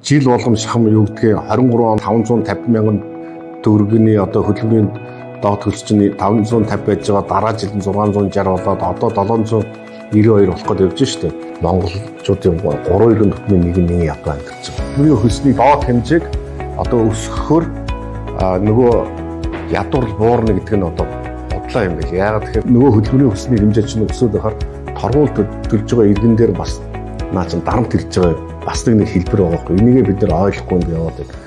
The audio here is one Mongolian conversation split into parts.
Жил болгон шахам юу гэдгийг 23 он 550 мянган төгрөгийн одоо хөдөлмөрийн доод хөлс чинь 550 байж байгаа, дараа жил нь 660 болоод одоо 792 болох гээд явж штэ. Монголчуудын 3 иргэн тутмын нэг нь нэг ядуу амьдарч байгаа. Хөдөлмөрийн хөлсний доод хэмжээг одоо өсгөхөөр нөгөө ядуур буурна гэдэг нь одоо бодлоо юм байл. Яагаад тэгэхээр нөгөө хөдөлмөрийн хөлсний хэмжээ чинь өсөөд байхаар торгуул төлж байгаа иргэн дээр бас наа чин дарамт ирж байгаа бас нэг хэлбэр байгаа байхгүй. Энийгээ бид нар ойлгохгүй юм яваад байна.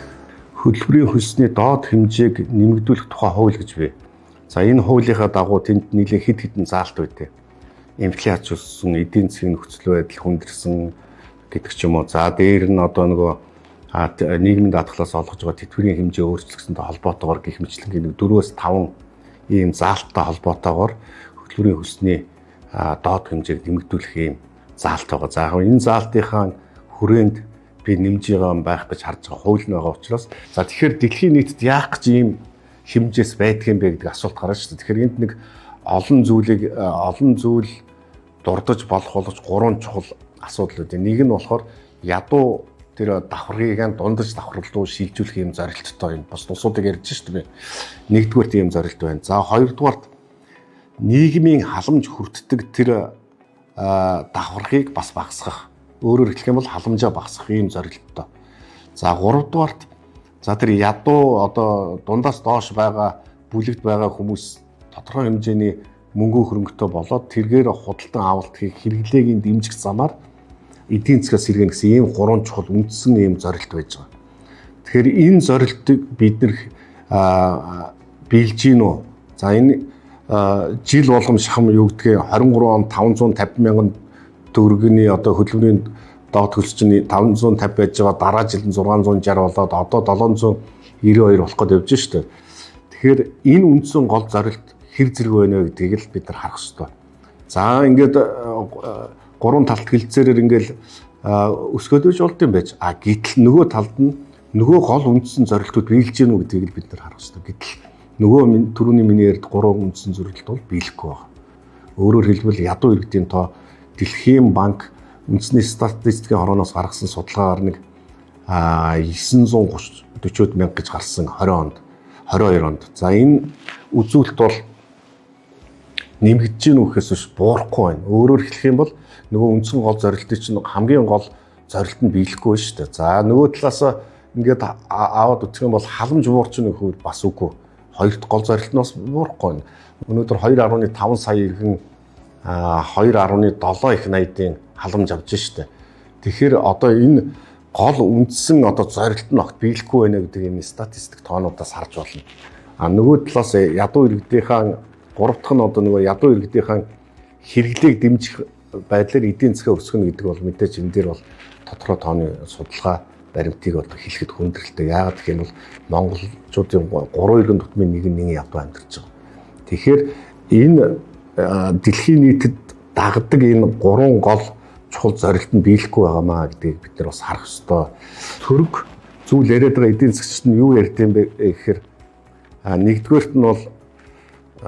Хөдөлмөрийн хөлсний доод хэмжээг нэмэгдүүлэх тухай хууль гэж бий. За, энэ хуулийнхаа дагуу тэнд нэлээд хэд хэдэн заалт байдیں۔ Инфляц өссөн, эдийн засгийн нөхцөл байдал хүндэрсэн гэдэг ч юм уу. За, дээр нь одоо нөгөө нийгмийн даатгалаас олгож байгаа тэтгэврийн хэмжээ өөрчлөгсөнтэй холбоотойгоор гэх мэтлэнгийн нэг 4-5 ийм заалттай холбоотойгоор хөдөлмөрийн хөлсний доод хэмжээг нэмэгдүүлэх ийм заалт байгаа. За, яг энэ заалтынхаа хүрээнд би нэмж байгаа юм байх гэж харж байгаа хууль нь байгаа учраас, за, тэгэхээр дэлхийн нийтэд яах гэж ийм хэмжээс байдаг юм бэ гэдэг асуулт гарна шүү дээ. Тэгэхээр энд нэг олон зүйлийг олон зүйл дурдаж болох боловч гурван чухал асуудал үү. Нэг нь болохоор ядуу тэр давхаргыг дундаж давхрал руу шилжүүлэх юм зорилттой, энэ бус улсуудыг ярьж шүү дээ. Нэгдүгээр тийм зорилт байна. За, хоёрдугаарт нийгмийн халамж хүртдэг тэр давхаргыг бас багасгах. Өөрөөр хэлэх юм бол халамжаа багасгах ийм зорилттой. За, гуравдугаарт, за, тэр ядуу одоо дундаас доош байгаа бүлэгт байгаа хүмүүс тодорхой хэмжээний мөнгө хөрөнгөтэй болоод тэргээр худалдан авалт хийх хэрэглээг дэмжих замаар эдийн засгаас сэргээнэ гэсэн ийм гурван чухал үндсэн ийм зорилт байж байгаа. Тэгэхээр энэ зорилтыг бид нар биелж гин үү? За, энэ жил болгон шахам юу гэдгийг 23 он 550 мянган төгрөгийн одоо хөдөлмөрийн доод хөлс чинь 550 байж байгаа, дараа жил нь 660 болоод одоо 792 болох гээд явж штэ. Тэгэхээр энэ үндсэн гол зорилт хэр зэрэг байна вэ гэдгийг л бид нар харах ёстой. За, ингээд гурван талт хэлцээрээр ингээл өсгөөд байж болд юм байж. А гэтэл нөгөө талд нь нөгөө гол үндсэн зорилтууд биелж гэнэ үү гэдгийг л бид нар харах ёстой. Гэтэл нөгөө түрүүний миний ярьд гурван үндсэн зорилт бол биелэхгүй байна. Өөрөөр хэлбэл, ядуу иргэдийн тоо Дэлхийн банк үндэсний статистикийн хорооноос гаргасан судалгаагаар нэг 930 40 мянга гэж гарсан 20 онд, 22 онд. За, энэ үзүүлэлт бол нэмэгдэж гин үхээс биш, буурахгүй байна. Өөрөөр хэлэх юм бол нөгөө үндсэн гол зорилтын чинь хамгийн гол зорилт нь биелэхгүй шүү дээ. За, нөгөө талаас ингээд аваад үзэх юм бол халамж буурч гин үхэл бас үгүй. Хоёр дахь гол зорилт нь бас буурахгүй байна. Өнөөдөр 2.5 сая иргэн 2.7 их найдын халамж авч штэ. Тэгэхээр одоо энэ гол үндсэн одоо зорилт нь огт биелэхгүй байна гэдэг энэ статистик тоонуудаас харж болно. А нөгөө талаас ядуу иргэдийнхаа гурав дахь нь одоо нөгөө ядуу иргэдийнхаа хэрэглээг дэмжих байдлаар эдийн засгаа өсгөнө гэдэг бол мэдээж энэ дээр бол тодорхой тооны судалгаа баримтыг одоо хэлэхэд хүндрэлтэй. Яагаад гэх юм бол монголчуудын 3 иргэн тутмын нэг нь нэг ядуу амьдарч байгаа. Тэгэхээр энэ дэлхийн нийтэд дагдаг энэ гурван гол чухал зорилт нь биелэхгүй байгаамаа гэдгийг бид нар бас харах ёстой. Төрөг зүйл яриад байгаа эдийн засгчид нь юу ярьд юм бэ гэхээр, нэгдүгээрт нь бол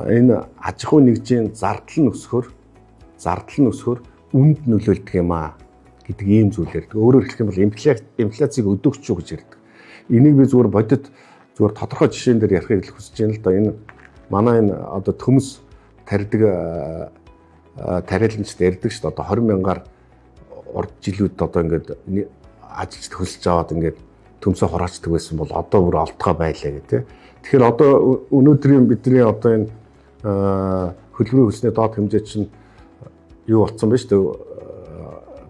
энэ аж ахуйн нэгжийн зардал нь өсөхөөр үнд нөлөөлдөг юм аа гэдэг ийм зүйл ярьдаг. Өөрөөр хэлэх юм бол инфляцийг өдөөгч юу гэж ярьдаг. Энийг би зүгээр бодит зүгээр тодорхой жишээн дээр ярихыг л хүсэж байна л да. Энэ манай энэ одоо төмс тарьдаг тариаланчд ярьдаг шүү дээ. Одоо 20 мянгаар урд жилүүд одоо ингээд ажилчд хөлсөж аваад ингээд төмсөө хураачдаг байсан бол одоо бүр олдгоо байлаа гэх тээ. Тэгэхээр одоо өнөөдрийн бидний одоо энэ хөдөлмөрийн хөлсний доод хэмжээ чинь юу болсон бэ шүү дээ.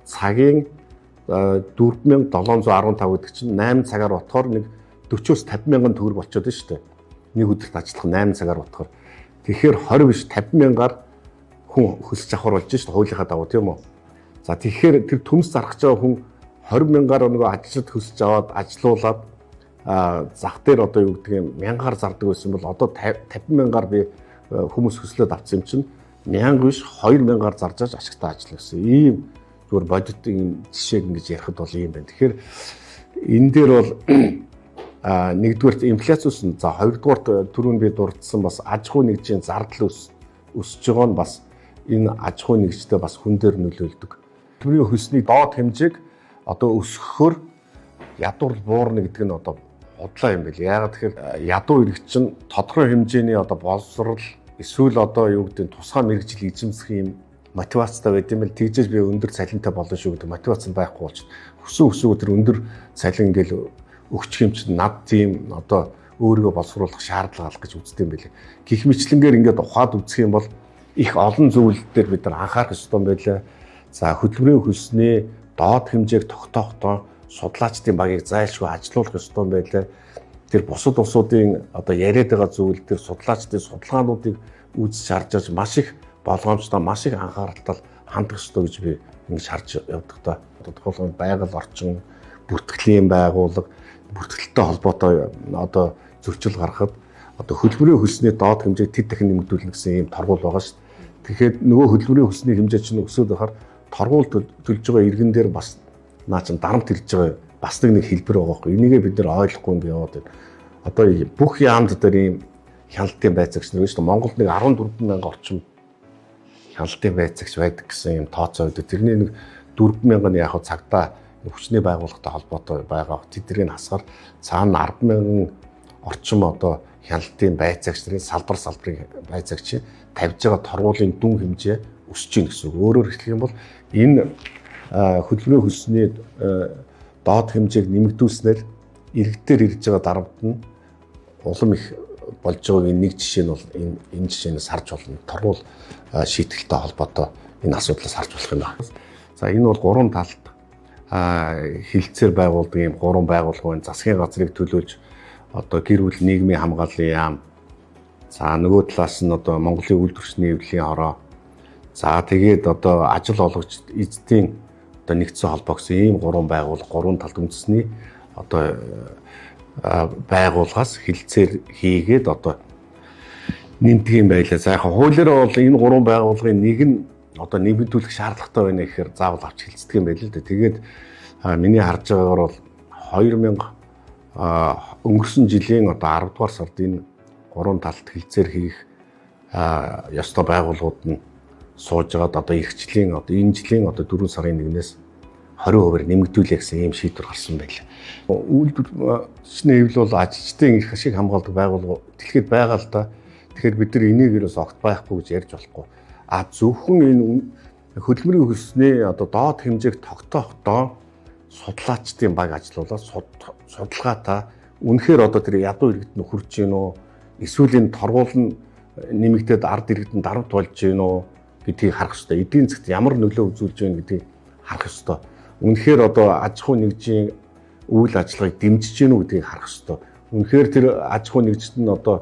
Цагийн 4715 гэдэг чинь 8 цагаар бодохоор нэг 40-оос 50 мянган төгрөг болчиход байна шүү дээ. Нэг өдөрт ажиллах 8 цагаар бодохоор. Тэгэхээр 20 биш, 50 мянгаар хүн хөлсөж авахар болж шүү дээ, хуулийнхаа дагуу, тийм үү? За, тэгэхээр тэр төмс зарах гэж байгаа хүн 20 мянгаар нөгөө ажилчид хөлсөж аваад ажилуулад зах дээр одоо юу гэдэг юм мянгаар зардаг байсан бол одоо 50 мянгаар би хүмүүс хөслөөд авсан юм чинь 1000 биш, 2000-аар зарж аж ашигтай ажиллана гэсэн ийм зүгээр бодит ийм жишээг ингэж ярихад бол ийм байна. Тэгэхээр энэ дээр бол нэгдүгээрт инфляц өснө. За, хоёрдугаарт түрүүн би дурдсан бас аж ахуйн нэгжийн зардал өсөж байгаа нь бас энэ аж ахуйн нэгжтэй бас хүн дээр нөлөөлдөг. Төлбөрийн хөлсний доод хэмжээг одоо өсгөхөөр Ядуур буурна гэдэг нь одоо худлаа юм байл. Яагаад тэгэхээр ядуу иргэд чинь тодорхой хэмжээний одоо боловсрал эсвэл одоо юу гэдэг нь тусгай мэргэжил эзэмсэх юм мотивацтай байд юм л тэгжээж би өндөр цалинтай болно шүү гэдэг мотивац нь байхгүй болчих. Хүсэн хүсээгүй тэр өндөр цалин ингээл өгчих юм чинь над тийм одоо өөрийгөө боловсруулах шаардлага алах гэж үздэг юм билээ. Гэх мэтлэнгээр ингээд ухаад үзэх юм бол их олон зүйл дээр бид нар анхаарах ёстой юм байлаа. За, хөдөлмөрийн хөлсний доод хэмжээг тогтоохдоо судлаачдын багийг зайлшгүй ажилуулах ёстой юм байлаа. Тэр бусад улсуудын одоо яриад байгаа зүйл, тэр судлаачдын судалгаануудыг үзэж харж аж маш их болгоомжтой, маш их анхааралтай хандах ёстой гэж би ингэж харж явдаг та. Тодорхойлбол байгаль орчин, бүртгэлийн байгууллага, бүртгэлтэй холбоотой одоо зөрчил гаргахад одоо хөдөлмөрийн хөлсний доод хэмжээг тэд дахин нэмэгдүүлнэ гэсэн ийм торгуул байгаа шүү дээ. Тэгэхээр нөгөө хөдөлмөрийн хөлсний хэмжээ чинь өсөөд байхаар торгуул төлж байгаа иргэн дээр бас наа чин дарамт ирж байгаа бас нэг хэлбэр байгаа байхгүй. Энийгээ бид нэр ойлгохгүй юм яваад байна. Одоо бүх яамд дээр ийм хяналтын байцаагч нар шүү дээ. Монголд нэг 14 мянга орчим хяналтын байцаагч байдаг гэсэн юм тооцоо өгдөг. Тэрний нэг 4 мянган яг цагдаа хүчний байгууллагатай холбоотой байгаа. Тэднийг хасгаар цаана 10 мянган орчим одоо хяналтын байцаагч нарын салбарын байцаагч тавьж байгаа торгуулийн дүн хэмжээ өсөж гин гэсэн үг. Өөрөөр хэлэх юм бол энэ хөдөлмөрийн хөлсний доод хэмжээг нэмэгдүүлснээр иргэдээр ирж байгаа дарамт нь улам их болж байгааг нэг жишээ нь бол энэ жишээнээс харж болно. Торгуул шийтгэлтэй холбоотой энэ асуудлаас харж болох юм байна. За, энэ бол гурван талд хилцээр байгуулдаг ийм гурван байгууллага байна. Засгийн газрыг төлөөлж одоо гэр бүл нийгмийн хамгааллын яам. За, нөгөө талаас нь одоо Монголын үйлдвэрчний эвлэлийн хороо. За, тэгээд одоо ажил олгогч эзэдийн одоо нэгдсэн холбоо гэсэн ийм гурван байгууллага, гурван талд үндэсний одоо байгууллагаас хилцээр хийгээд одоо нэмдэг юм байлаа. За, яг хуулиараа бол энэ гурван байгууллагын нэг нь одоо нэмэгдүүлэх шаардлагатай байна гэхээр заавал авч хилцдэг юм байл л дээ. Тэгээд миний харж байгаагаар бол 2000 өнгөрсөн жилийн одоо 10 дугаар сард энэ гурван талд хилцээр хийх ёстой байгууллагууд нь сууж байгаад одоо эх жилийн одоо энэ жилийн одоо 4 сарын 1-ээс 20%-аар нэмэгдүүлээ гэсэн ийм шийдвэр гарсан байлаа. Үйлдвэрчний хэвлэл бол ажилчдын эрх ашиг хамгаалдаг байгууллага дэлхийд байгаа л да. Тэгэхээр бид нар энийг ерөөс огт байхгүй гэж ярьж болохгүй. А зөвхөн энэ хөдөлмөрийн хөлсний одоо доод хэмжээг тогтоохдоо судлаачдын баг ажилуулаад судалгаатай үнэхээр одоо тэр ядуу иргэд нь хурж гин үү, эсвэл энэ торгуул нь нэмэгдээд ард иргэд нь дарамт болж гин үү гэдгийг харах хэрэгтэй. Эдийн засгт ямар нөлөө үзүүлж байна гэдгийг харах хэрэгтэй. Үнэхээр одоо аж ахуй нэгжийн үйл ажиллагааг дэмжиж гин үү гэдгийг харах хэрэгтэй. Үнэхээр тэр аж ахуй нэгжид нь одоо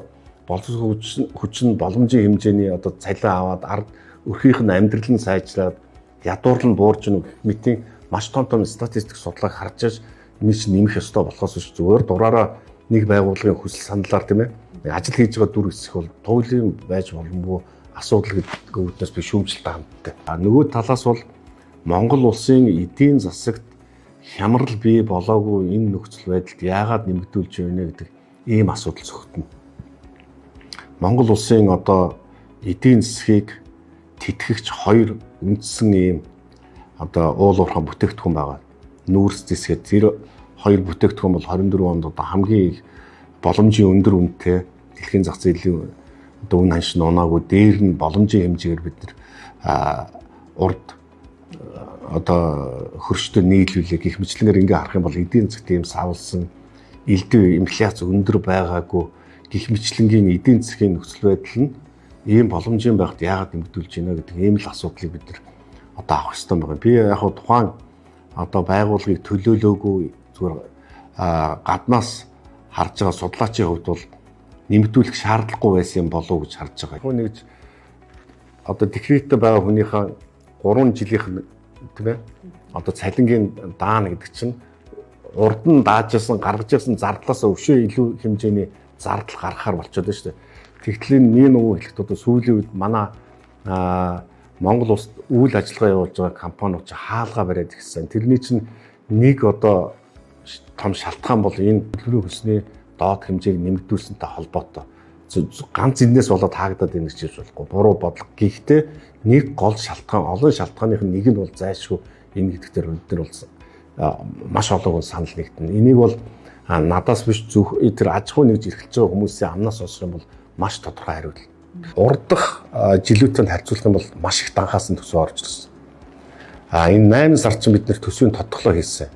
боловсрол хүчин боломжийн хэмжээний одоо цалин аваад ард өрхийнх нь амьдрал нь сайжраад ядуурлал нь буурж гин үү гэх мэтийн маш том том статистик судалгааг харж аж энэ чинь нэмэх ёстой болохоос биш зүгээр дураараа нэг байгууллагын хүсэл саналаар, тийм ээ, ажил хийж байгаа дүр хэсэг бол туйлын байж боломгүй асуудал гэдэг үүднээс би шүүмжлэлтэй ханддаг. А нөгөө талаас бол Монгол улсын эдийн засагт хямрал бий болоогүй энэ нөхцөл байдалд яагаад нэмэгдүүлж байна гэдэг ийм асуудал зөгтөнө. Монгол улсын одоо эдийн засгийг тэтгэгч хоёр үндсэн ийм одоо уул уурхай бүтээгдэхүүн байгаа. Нүүрс зэсгээд тэр хоёр бүтээгдэхүүн бол 24 онд одоо хамгийн их боломжийн өндөр үнэтэй, дэлхийн зах зээлийн одоо үн ханш нь унаагүй, дээр нь боломжийн хэмжээгээр бид нар урд одоо хөрштөө нийлүүлээ гэх мэтлэнгээр ингээ харах юм бол эдийн засгт ийм савлсан элдв инфляц өндөр байгаагүй гих мэтлэнгийн эдийн засгийн нөхцөл байдал нь ийм боломжийн байхад яагаад нэмэгдүүлж байна гэдэг ийм л асуудлыг бид нар одоо авах ёстой байгаа. Би яг хав тухайн одоо байгууллагыг төлөөлөөгүй, зүгээр гаднаас харж байгаа судлаачийн хувьд бол нэмэгдүүлэх шаардлагагүй байсан юм болов уу гэж харж байгаа. Хүн нэгж одоо декреттэй байгаа хүнийхээ 3 жилийнх нь, тийм ээ, одоо цалингийн даана гэдэг чинь урд нь дааж исэн, гаргаж исэн зардлаас өшөө илүү хэмжээний зардал гаргахаар болчиход байна шүү дээ. Тэгтэл энэ нэг нөгөө хэлэхэд одоо сүүлийн үед манай Монгол улсад үйл ажиллагаа явуулж байгаа компаниуд чи хаалгаа бариад ирсэн. Тэрний чинь нэг одоо том шалтгаан бол энэ төлөвийн хөлсний доод хэмжээг нэмэгдүүлсэнтэй холбоотой. Ганц энэс болоод хаагдаад байна гэж хэлж болохгүй. Буруу бодлого. Гэхдээ нэг гол шалтгаан, олон шалтгааных нь нэг нь бол зайлшгүй энэ гэдэг дээр бид нар бол маш олон хүн санал нэгдэнэ. Энийг бол надаас биш, зөв тэр аж ахуй нэгж эрхэлж байгаа хүмүүсийн амнаас сонсох юм бол маш тодорхой хариулт. Урдах жилүүдтэй харьцуулах юм бол маш их данхаасан төсөв орж ирсэн. Энэ 8 сар чинь бид нэр төсвийн тодтолгоо хийсэн.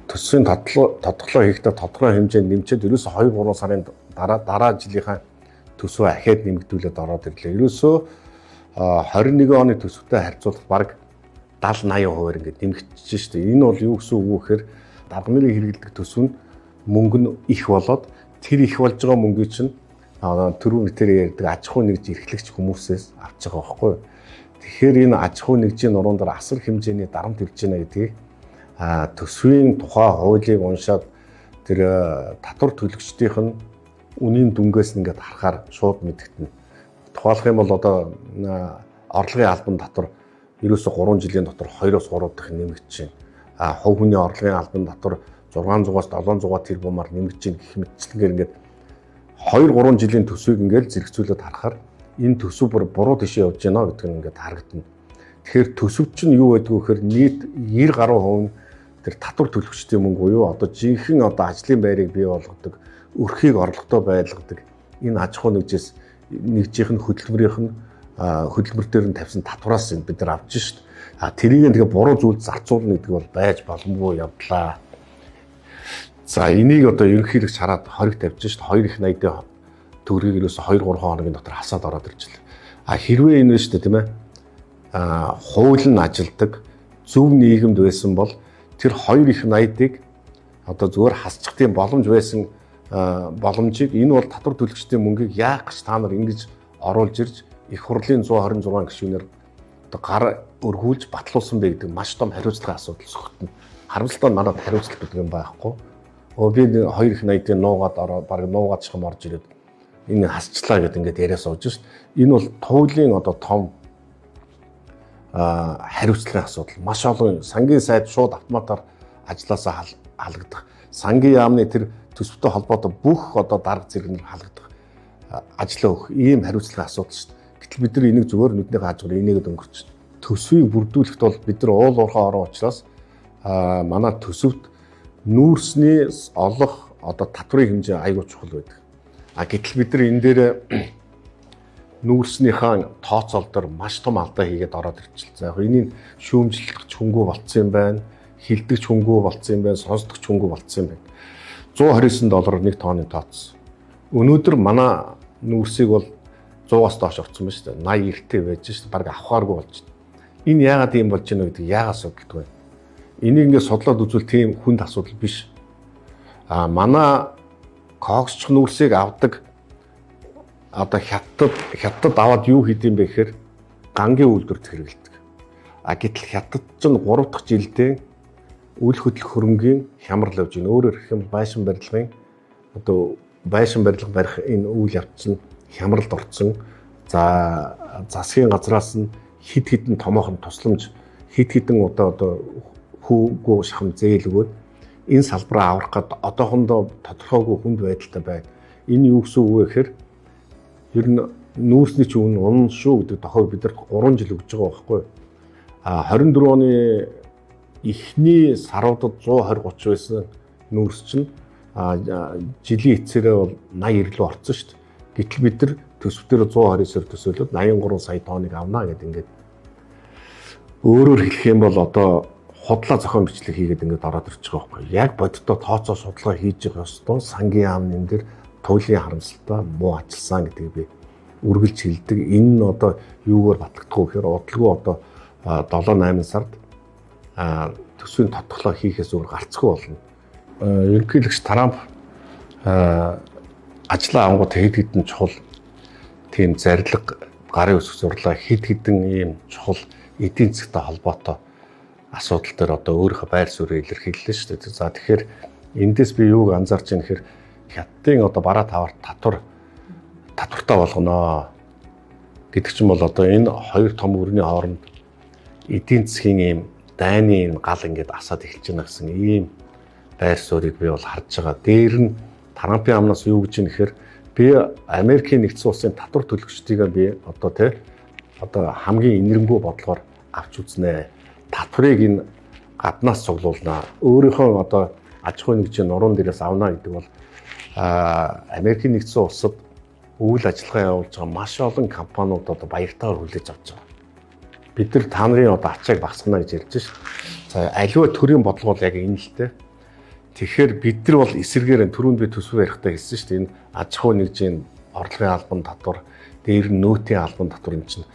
Төсвийн тодтолгоо хийхдээ тодорхой хэмжээнд нэмчээд ерөөсө 2 3 сарын дараа жилийнхаа төсвөө ахиад нэмэгдүүлээд ороод ирлээ. Ерөөсөө 21 оны төсөвтэй харьцуулах бараг 70 80% ингээд нэмэгдэж шүү дээ. Энэ бол юу гэсэн үг вэ гэхээр дарга нарын хэрэглэдэг төсөв нь мөнгө нь их болоод, тэр их болж байгаа мөнгийг чинь түрүү мэтэр ярьдаг аж ахуй нэгж эрхлэгч хүмүүсээс авч байгаа байхгүй юу? Тэгэхээр энэ аж ахуй нэгжийн нуруунд дээр асар хэмжээний дарамт ирж байна гэдгийг төсвийн тухай хуулийг уншаад тэр татвар төлөгчдийнх нь үнийн дүнгээс нь ингээд харахаар шууд мэдэгдэнэ. Тухайлах юм бол одоо орлогын албан татвар ерөөсө 3 жилийн дотор 2-оос 3 дахин нэмэгдэж байна. Хувь хүний орлогын албан татвар 600-аас 700 тэрбумаар нэмэгдэж байна гэх мэтчлэнгээр ингээд 2 3 жилийн төсвийг ингээд зэрэгцүүлээд харахаар энэ төсөв бүр буруу тийшээ явж байна гэдэг нь ингээд харагдана. Тэгэхээр төсөв чинь юу байдг вэ гэхээр нийт 90 гаруй хувь нь тэр татвар төлөгчдийн мөнгө буюу одоо жинхэнэ одоо ажлын байрыг бий болгодог, өрхийг орлоготой байлгадаг энэ аж ахуй нэгжээс нэгжийнх нь хөдөлмөрийнх нь хөдөлмөр дээр нь тавьсан татвараас бид нар авч шít. Тэрийг тэгээ буруу зүйлд зарцуулна гэдэг бол байж боломгүй явдлаа. За, энийг одоо ерөнхийлөгч хараад хориг тавьж шít. 2 их 80-ийн төгрөгийг ерөөсө 2 3 хоногийн дотор хасаад ороод ирж лээ. Хэрвээ энэ шүү дээ, тийм ээ. Хууль нь ажилдаг зөв нийгэмд байсан бол тэр 2 их 80-ыг одоо зүгээр хасчих тийм боломж байсан боломжийг, энэ бол татвар төлөгчдийн мөнгийг яах гэж та нар ингэж оруулж ирж их хурлын 126 гишүүнээр одоо гар өргүүлж батлуулсан бэ гэдэг маш том хариуцлагын асуудал сөхтөнө. Харамсалтай нь манад хариуцлага гэдэг юм байхгүй. Би 2 их 80-ын нуугаад ороо баг нуугаад шахам орж ирээд энэ хасчлаа гэдэг ингээд яриа сууж шít. Энэ бол туйлын одоо том хариуцлагын асуудал. Маш олон сангийн сайд шууд автоматар ажлаасаа халагдах. Сангийн яамны тэр төсөвтэй холбоотой бүх одоо дарга зэрэг нь халагдах, ажлаа өгөх ийм хариуцлагын асуудал шүү дээ. Гэтэл бид нар энийг зүгээр нүдний хаажгаар энийгэд өнгөрч. Төсвийг бүрдүүлэхэд бол бид нар уул уурхай орон учраас манай төсөвт нүүрсний олох одоо татврын хэмжээ айгүй чухал байдаг. Гэтэл бид нар энэ дээр нүүрснийхээ тооцоол дээр маш том алдаа хийгээд ороод ирчихлээ. За, яг энийг шүүмжлэх хүнгүй болцсон юм байна, хилдэг хүнгүй болцсон юм байна, сонсдог хүнгүй болцсон юм байна. 129 доллараар нэг тонны тооцсон. Өнөөдөр манай нүүрсийг бол 100-аас доош авсан байна шүү дээ. 80 90-тэй байж шүү дээ. Бараг авахааргүй болж байна. Энэ яагаад ийм болж байна гэдэг яагаад асуудалгүй вэ? Энийг ингээд судлаад үзвэл тийм хүнд асуудал биш. Манай коксч нүүрсийг авдаг одоо хятад аваад юу хийдэм бэ гэхээр гангийн үйлдвэрт хэрэглэдэг. Гэтэл хятад чинь 3 дахь жилдээ үл хөдлөх хөрөнгийн хямрал явж байна. Өөрөөр хэлэх юм бол байшин барилгын одоо байшин барилга барих энэ үйл явц чинь хямралд орцсон. За, засгийн газраас нь хэд хэдэн томоохон тусламж, хэд хэдэн удаа одоо хүүгүй шахам зээл өгөөд энэ салбараа аврах гээд одоохондоо тодорхойгүй хүнд байдалтай байна. Энэ юу гэсэн үг вэ гэхээр ер нь нүүрсний чинь үн унна шүү гэдэг дохойг бид нар 3 жил өгж байгаа байхгүй юу? 24 оны эхний саруудад 120 30 байсан нүүрс чинь жилийн эцсээрээ бол 80 90 рүү орсон шүү дээ. Гэтэл бид нар төсөв дээр 129-оор төсөөлөд 83 сая тонныг авна гэдэг, ингээд өөрөөр хэлэх юм бол одоо худлаа зохион бичлэг хийгээд ингээд ороод ирчих байгаа байхгүй. Яг бодиттой тооцоо судалгаа хийж байгаа ёстой сангийн яамны энэ дэр туйлын харамсалтай муу ажилласан гэдгийг би үргэлж хэлдэг. Энэ нь одоо юугаар батлагдах вэ гэхээр удалгүй одоо 7 8 сард төсвийн тодтолгоо хийхээс өөр гарцгүй болно. Ерөнхийлөгч Трамп ажлаа авангууд хэд хэдэн чухал тийм зарилга гарын үсэг зурлаа, хэд хэдэн ийм чухал эдийн засгтай холбоотой асуудал дээр одоо өөрийнхөө байр суурийг илэрхийллээ шүү дээ. За, тэгэхээр эндээс би юуг анзаарч байна гэхээр хятадын одоо бараа тавар татвар татвартай болгоно гэдэг чинь бол одоо энэ хоёр том өрний хооронд эдийн засгийн ийм дайны энэ гал ингээд асаад эхэлж байна гэсэн ийм байр суурийг би бол харж байгаа. Дээр нь Трампын амнаас юу гэж юм гэхээр би Америкийн нэгдсэн улсын татвар төлөгчдийг би одоо тий одоо хамгийн энэрэнгүй бодлогоор авч үзнэ. Татварыг энэ Гаднаас цуглуулнаа. Өөрийнхөө одоо аж ахуйн нэгжийн нуруунд дээрээс авна гэдэг бол Америкийн нэгдсэн улсад үйл ажиллагаа явуулж байгаа маш олон компаниуд одоо баяртайгаар хүлээж авч байгаа. Бид нар та нарын одоо ачааг багасгана гэж ярьж ш. За, аливаа төрийн бодлого бол яг энэ л дээ. Тэгэхээр бид нар бол эсэргээр, түрүүнд би төсөв ярихдаа хэлсэн шүү дээ. Энэ аж ахуйн нэгжийн орлогын албан татвар, дээр нь нөөтийн албан татвар, энэ чинь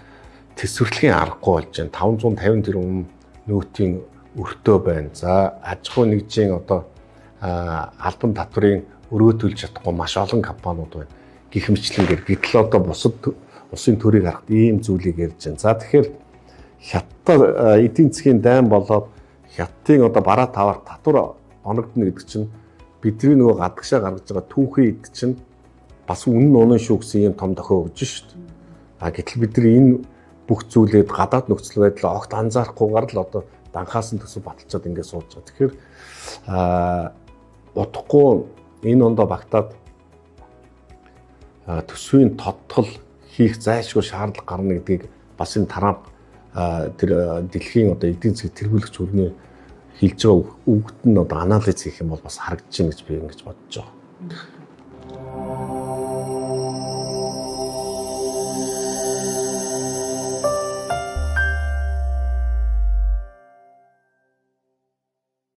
төсвөрлөхийн аргагүй болж байна. 550 тэрбум нөөтийн өртөө байна. За, аж ахуйн нэгжийн одоо албан татврын өрөө төлж чадахгүй маш олон компаниуд байна. Гэх мэтчилэнгээр, гэтэл одоо бусад улсын төрийг харахад ийм зүйлийг ярьж байна. За, тэгэхээр Хятад эдийн засгийн дайн болоод Хятадын одоо бараа таваар татвар оногдно гэдэг чинь бидний нөгөө гадагшаа гаргаж байгаа түүхий эд чинь бас үнэн унан шүү гэсэн ийм том дохио өгж шүү дээ. А гэтэл бид нар энэ бүх зүйлээд гадаад нөхцөл байдлаа огт анзаарахгүйгээр л одоо данхаас нь төсөв баталчаад ингээд сууж байгаа. Тэгэхээр удахгүй энэ ондоо багтаад төсвийн тодтол хийх зайлшгүй шаардлага гарна гэдгийг бас энэ Трамп, тэр дэлхийн одоо эдийн засгийг тэргүүлэгч хүрний хэлж байгаа үгт нь одоо анализ хийх юм бол бас харагдаж байна гэж би ингэж бодож байгаа.